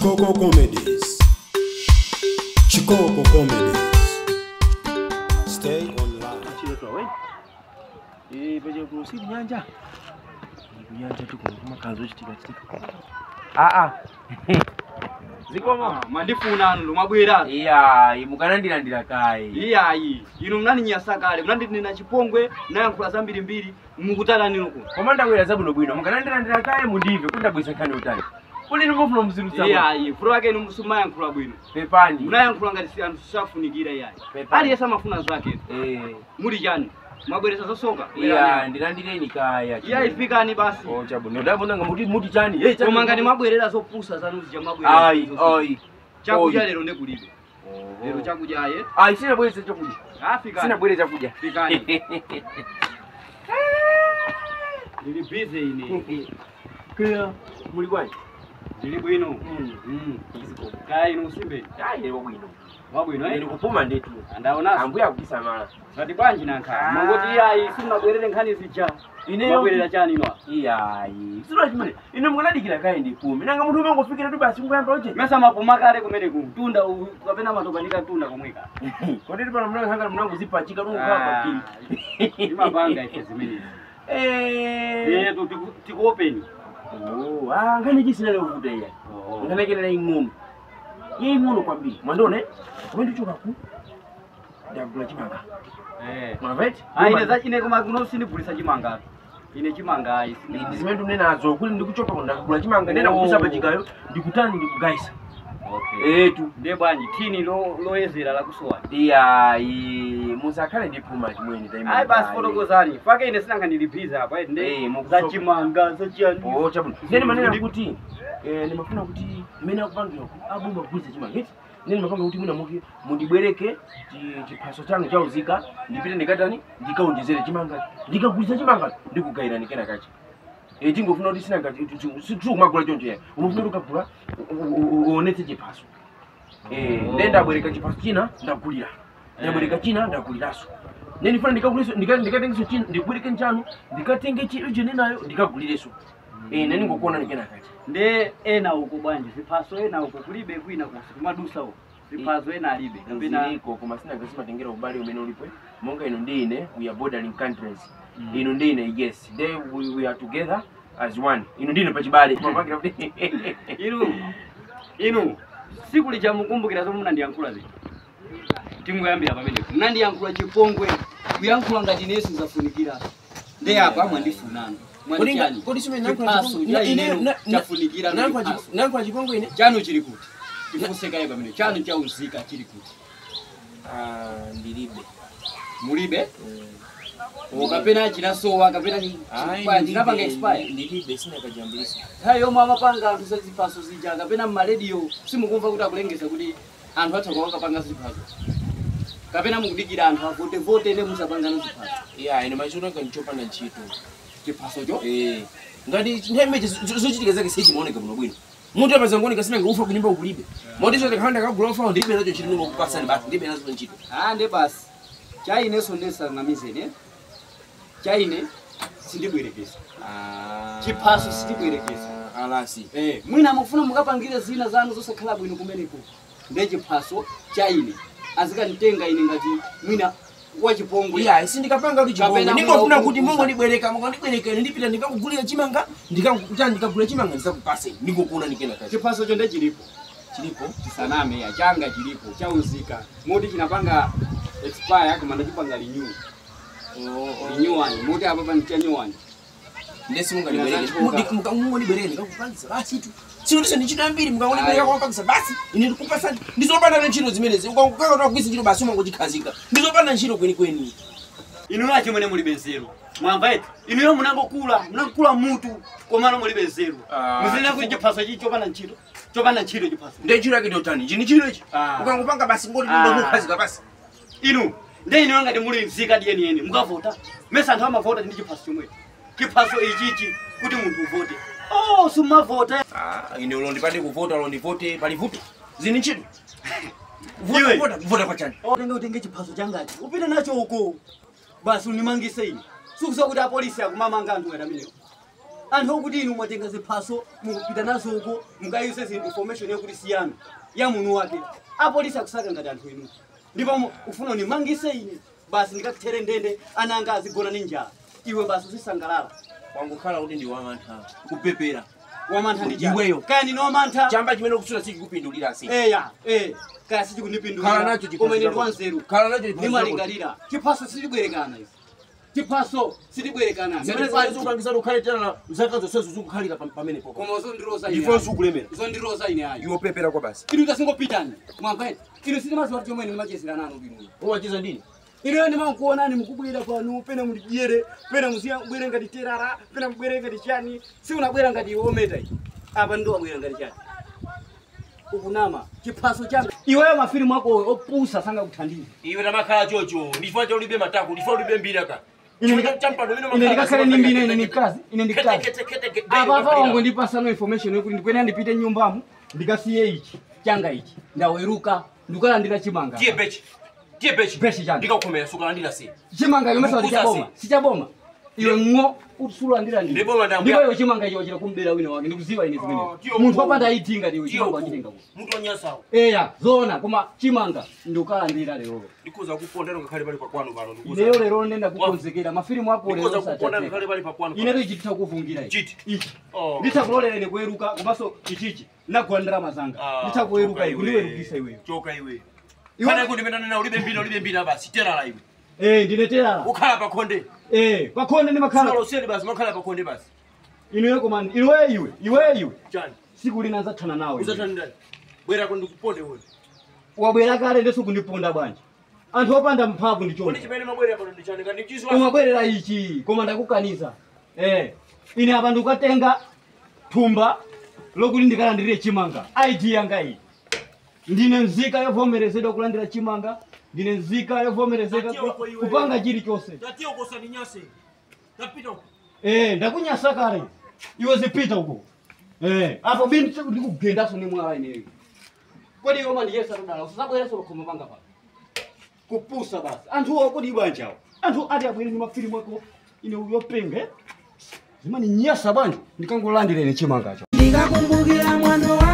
Chicoco Comedies. Chicoco Comedies. Stay online. Zikomo mandifuna anu mwabwera. Iyayi mukanandilandira kayi. Iyayi inu mnaninyasa kale mnandinena chipongwe nayankhula zambirimbiri mukutalani uko. Koma ndabwera zabwinobwino mukanandilandira kayi mundive kuti ndabweza nkhani utali. Kuli inu mufuna mzirutsa. Iyayi fulo wake inu musumayankhula bwino. Pepani. Munayankhula ngati anthu safunikira iyayi. Aliyense amafuna zake. Muli chani? Mwabweresa zosoka. Iya ndilandireni kaya. Iya ifikani basi. Oh chabwino. Ndabona nga muti chani. Hey koma ngati mwabwerera zopusa zanu zija mwabwerera. Ayi ayi. Chakudya lero ndekulibe. Lero chakudya aye. Ayi sina bweresa chakudya. Afikani. Sina bweresa chakudya. Fikani. Ndili busy ine. Kaya muli bwanji? Ndili bwino. Kaya inu usimbe. Ayi wabwino. Wabwino eh? Ndikupuma ndetu. Andaona. Ambuya kukisamala. Ngati bwanji nankha. Mungoti iyayi simnabwerere nkhani zija. Ineyo mwabwerera chani ino. Iyayi. Sino chimene. Ine mukanadikira kayi ndipume. Nanga munthu umangofikira tu basi ngoyamba oche. Mesa mapuma kale kumene ku. Tunda kapena matopanika tunda komweka. Kodi pano mnanga mnango zipachika lungu hapa pili. Imapanga ife zimenezi. Eh. Eh tikuopeni. Oh, ah ngani chisina leo kuvuta iya. Ngani kene ing'ono. Ye ing'ono kwambiri. Mwandone? Kumene ndichoka ku. Ndagula chimanga. Eh. Mwamveti? Ah ine za ine koma kuno sindigulisa chimanga. Ine chimanga ayi Ndi zimene ndine nazo kuli ndikuchoka ndagula chimanga nena kukusa pachikayo ndikutani ndikugaisa. Okay. Etu. Ndiye bwanji thini lo loyezera lakusowa. Iyayi musakhale ndiphuma chimweni taima. Ayi basi fotokozani. Fake ine sinanga ndilibiza apa ende za chimanga za chiyani. Oh chabwino. Nene manena kuti nimafuna kuti mmene akupangira ku abumba kugulitsa chimanga eti. Nene mapanga kuti mwina muki mundibwereke chiphaso chanu chauzika ndipite ndikatani ndikaonjezere chimanga ndikagulitsa chimanga ndikugayirani kena kachi. Tingofuna kuti sina ngati sikumagula choncho ya. Umafuna kuti ukagula uonetse chiphaso. Ndiye ndabwereka chiphaso china ndagulira. Ndabwereka china ndaguliranso. Nene ndifuna ndikaguliso ndikatengeso china ndibwereke nchanu ndikatenge chine nayo ndikagulireso. Nene ngokuona nikena kachi. Nde ena uko bwanji ziphaso ena uko kulibe kwina kusi kumadusa uko. Ziphaso ena alibe. Ziliko koma sina ngasimatengera ubale umene ulipo. Monga ino ndine we are bordering countries. Ino ndine yes. They we are together as one. Ino ndine pachibale. Inu inu siku lija mukumbukira zomwe munandiyankhula zija. Tingoyambira pamene. Munandiyankhula chipongwe. Kuyankhula ngati ine sinzafunikira. Nde apa mwandifunana. Kodi simene chafunikira nankhula chipongwe ine. Chanu chili kuti. Tifunse pamene. Chanu chauzika chili kuti. Ndilibe. Mulibe? Ukapena chinasowa kapena chinapanga expire. Ndilibe sina kajambulisa. Nthawi yomwe amapanga anthu za ziphaso zija kapena m'marediyo simukumva kuti akulengeza kuti anthu atha kuwakapanga ziphaso. Kapena mukudikira anthu avote vote ine musapangano ziphaso. Iya ine machiona ngati ntchito. Chiphasocho? Ngati nthawi imene zochitika zake sichimaoneka bwino bwino. Munthu apeza ngooneka sina ngaufa kunyumba ukulibe. Moti zote khanda kagula ufa ndilibe nacho ntchito ndingokupasani basi ndilibe nazo ntchito. Ah nde basi. Chainenso ndisanamizeni. Chaine sindibwerekesa. Chiphaso sindibwerekesa. Alasi. Mwina mufuna mukapangire zina zanu zosakhala bwino kumeneko. Nde chiphaso chaine. Azikanitenga ine ngati mwina wachipongwe. Iya, sindikapanga kuti chipongwe. Ndingofuna kuti Mungu ndibwereka, Mungu ndibwereka ine ndipita ndikakugulira chimanga, ndikagula chimanga ndisakupase. Ndingokuona nikena kachi. Chiphaso cho nde chilipo. Chilipo? Tisaname ya changa chilipo, chauzika. Moti chinapanga expire koma ndachipanga renew. Renew one, moti apa pani cha new one. Ndesi Mungu ndibwereke. Mungu ndibwereke ndikakupangisa basi tu. Sino ndichito ambiri mukangonibwereka kwapangisa basi. Ine ndikupasa ndizopanda ntchito zimenezi. Ukangokaka kugwisa ntchito basi umangochikhazika. Ndizopanda ntchito kwenikweni. Inu nacho mwene mulibe nzeru. Mwamva eti? Inuyo munangokula, munangokula mutu komano mulibe nzeru. Muzina kuti chiphaso ichi chopanda ntchito. Chopanda ntchito chiphaso. Ndiye ntchito yake ndiyotani? Chini ntchito ichi. Ukangopanga basi ngoti ndikukhazika basi. Inu ndiye inu ngati muli nzika diyeni mukavota. Mesa anthu amavota ndi chiphaso chomwe. Chiphaso ichichi kuti munthu uvote. Oh, sumavota. Ine ulondipande kuvota ulondivote pali vuto. Zini ntchito. Vota vota kwa chani. Utenge chiphaso changachi. Upite nacho uko. Basi unimangise ine. Sikuzokuti apolisi akumamanga anthu ngati amenewo. Anthu okuti inu mwatenga ziphaso mukupita nazo uko mukayuse zinthu information yokuti siyanu ya munu wake. Apolisi akusaka ngati anthu inu. Ndipo ufuna unimangise ine basi ndikathere ndende ananga azigona ndi njala. Iwe basi uzisangalala. Wangokhala kuti ndi wamantha kupepera. Wamantha ndi chani? Iweyo. Kaya ndine wamantha. Chamba chimene ukutsula sichikupindulira si. Eya, kaya sichikunipindulira. Khala nacho chiphaso. Koma ine ndi wanzeru. Khala nacho chiphaso. Ndimalingalira. Chiphaso sitibwerekana ife. Chiphaso sitibwerekana. Zimene zikupangisa ukhale tena zaka zonse zikukhalira pamene poko. Koma zondiroza ine. Ife sikulemera. Zondiroza ine ayi. Iwe pepera kwa basi. Inu tasingopitani. Mwamva inu sitimaziwa kuti chomwe ndimachezera nanu bwino. Umacheza ndini? Inu ndimankuonani mukubwera pano pena mundidyere, pena musiya kubwera ngati terara, pena mubwere ngati chani, si unabwera ngati ometa iyi. Apa ndo wabwera ngati chani. Ukunama chiphaso changa. Iweyo mafilimu ako opusa sanga kuthandiza. Iwe tamakhala chocho, ndifuna cholibe matako, ndifuna ulibe mbira ka. Ine ndikakhale ndi mbina ine ndikazi, ine ndikazi. Apa apa wangondipasa no information yokuti ndikwena ndipite nyumbamu ndikasiye ichi changa ichi. Ndaweruka ndikulandira chimanga. Tiye bechi. Tiye bechi. Bechi changa. Ndikakukhomera sukalandira si. Chimanga yomwe sichaboma. Sichaboma. Iwe ng'o usulandira ndi. Ndipo madam. Ndipo iwe chimanga icho chira kumbera wina wake ndikuziwa ine zimene. Munthu wapanda itinga ndiwe chimanga chitenga ku. Munthu wanyasawo. Eya, zona koma chimanga ndikukalandira lero. Ndikuza kuponda ngakhale pali pakwanu pano ndikuza. Ineyo lero ndenda kukonzekera mafilimu ako lero. Ndikuza kuponda ngakhale pali pakwanu. Ineyo ichitha kuvungira ichi. Chiti. Ichi. Ndithakulolera ine kuweruka komanso ichichi. Nagwandira mazanga. Ndithakuweruka iwe ndiwerukisa iweyo. Choka iwe. Kana kuti ndimene ulibe mbira ulibe mbira basi terala iwe. Ndine terala. Ukhala pakhonde. Pakhonde ndimakhala. Solo seli basi makhala pakhonde basi. Inuyo koma iwe iwe iwe iwe. Chani. Siku lina nzathana nawe. Uzathana ndani? Bwera ko ndikuponde wewe. Wabwera kale ndeso kundiponda bwanji. Anthu opanda mphamvu ndi chonde. Kodi chimene mabwera pano ndi chani kandi chizwa. Umabwerera ichi koma ndakukaniza. Ine apa ndikukatenga thumba lokuti ndikalandire chimanga. ID yanga iyi. Ndine nzika yovomerezedwa kulandira chimanga. Ndine nzika yovomerezeka kupanga chilichonse. Tatiyo kusaninyase. Tapita uko. Ndakunyasa kale. Iwe zipita uko. Apo bini ndikugendaso ni mwala ineyo. Kodi iwe mandiyesa tudala usabwereso kukhoma panga pa. Kupusa basi. Anthu kodi bwanjawo. Anthu ati abwere ndi mafilimu ako ine uyopenga. Zimani nyasa bwanji ndikangolandira ine chimangacho. Ndikakumbukira mwano.